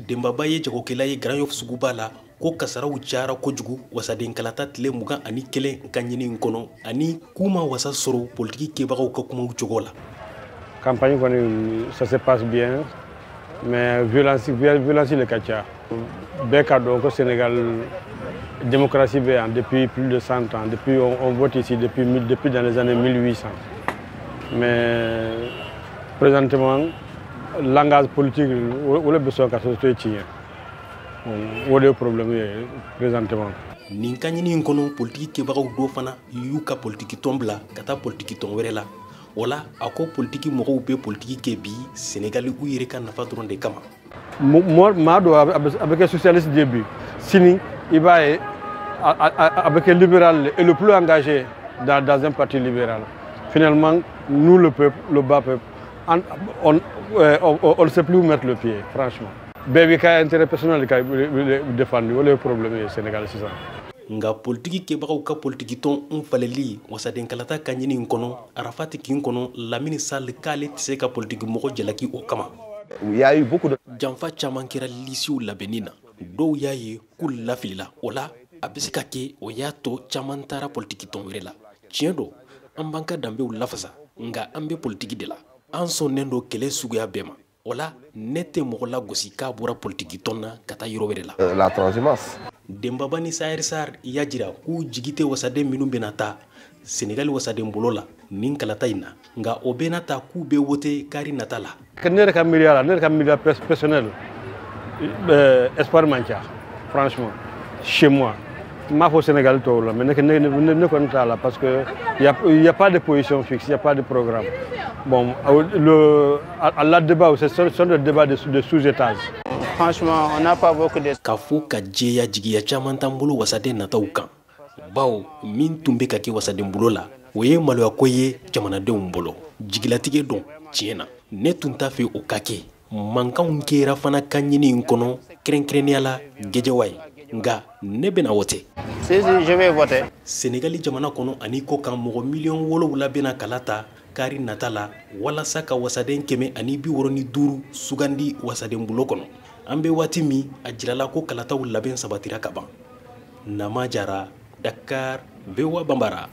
Demba Ba ye jagokɛla ye Grand Yoff suguba la, ko kasaraw cayara kojugu wasaden kalata tile 21 ka ɲini kɔnɔ, ani k'u ma wasa sɔrɔ politiki kɛbagaw ka kumaw cogo la. Campagne kɔni, ça se passe bien, mais violence, violence le ka ca. Bɛɛ ka dɔn ko Sénégal, démocratie bɛ yan depuis plus de 100 ans, depuis on vote ici depuis dans les années 1800. Mais présentement, langage politique o le bɛ sɔn ka société tiɲɛ. O de ye problème ye présentement. Nin ka ɲini in kɔnɔ, politiki kɛbagaw dɔ fana y'u ka politiki tɔn bila ka taa politiki tɔn wɛrɛ la. O la, a ko politiki mɔgɔw bɛ politiki kɛ bi Senegali u yɛrɛ ka nafa dɔrɔn de kama. Maa dɔ a bɛ kɛ socialiste de bi, sini i b'a ye a bɛ kɛ libéral et le plus engagé dans un parti libéral. Finalement, nous, le peuple, le bas peuple, on ne sait plus où mettre le pied, franchement. Bɛɛ b'i ka intérêt personnel ka défendre, o de ye problème ye Sénégal sisan. Nka politiki kɛbagaw ka politiki tɔn n faleli wasaden kalata ka ɲini in kɔnɔ, Arafati kin kɔnɔ, Lamini Sall k'ale tɛ se ka politiki mɔgɔ jalaki o kama. Il y a eu beaucoup de Janfa caman kɛra lisiw labɛnni na. Dɔw y'a ye k'u lafilila. O la, a bɛ se ka kɛ o y'a to caman taara politiki tɔn wɛrɛ la. Tiɲɛ don, an b'an ka danbew lafasa, nka an bɛ politiki de la. An sɔnnen don kɛlɛ suguya bɛɛ ma. O la, ne tɛ mɔgɔ lagosi k'a bɔra politiki tɔn na ka taa yɔrɔ wɛrɛ la. La transhumance. Demba Ba ni Saher Sarr y'a jira k'u jigi tɛ wasaden minnu bɛna taa Senegali wasaden bolo la nin kalata in na, nka o bɛɛ n'a ta k'u bɛ wote kari nata la. Ne yɛrɛ ka miiriya la, ne yɛrɛ ka miiriya personnel, espoir man ca, franchement, chez moi. N m'a fɔ Sénégal tɔw la, mais ne kɔni t'a la, parce que il y a pas de position fixe, il y a pas de programme. Bon, à la débat, ce sont des débats de sous-étage. Franchement, on n'a pas beaucoup de Ka fɔ ka jɛya, jigiya caman t'an bolo wasaden nataw kan, bawo min tun bɛ ka kɛ wasaden bolo la, o ye maloyako ye jamanadenw bolo. Jigilatigɛ don. Tiɲɛ na, ne tun t'a fɛ o ka kɛ. Mankanw kɛra fana ka ɲini in kɔnɔ, kɛrɛnkɛrɛnnenya la Gɛjɛwa ye, nka ne bɛna wote. Si, si, je vais voter. Senegali jamana kɔnɔ ani kɔ kan, mɔgɔ miliyɔn 7 bɛna kala ta kari nata la walasa ka wasaden 165 sugandi wasaden bulo kɔnɔ. An bɛ waati min, a jirala ko kalataw labɛn sabatira ka ban. Nama Jara, Dakar, VOA Banbara.